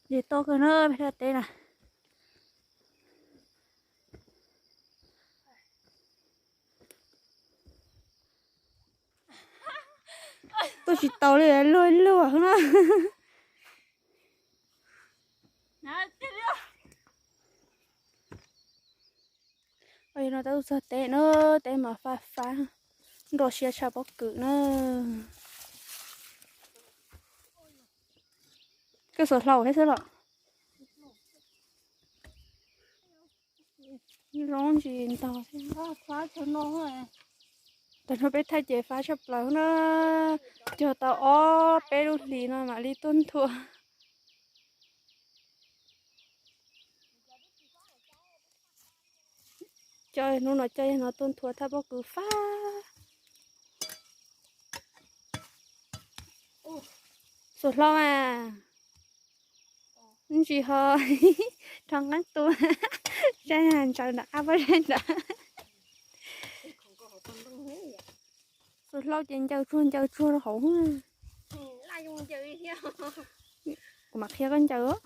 Ces to kawg na peb thaj teb na. Tuaj tsis tau li, luag luag na. Ua no tab tuaj txog teb na, teb mas fab fab, nroj siab tshaj pob kws na. Koj xuas hlau thiab xwb los? Zoo ntsis ntog thiab. Tag no peb thaij ces fab tshaj plaws na. Cog tau ob peb lub hlis no mam li tuaj nthua. Coj hnub no coj no tuaj nthua thaj pob kws fab. Xuas hlau mas. Ntsis ho rho nqeeb tua. Saib ntsaws nram qab pob zeb nram. Xuas hlau ces ncaws tsuag ncaws tsuag rau hauv. Kuv mam qhia koj ncaws os.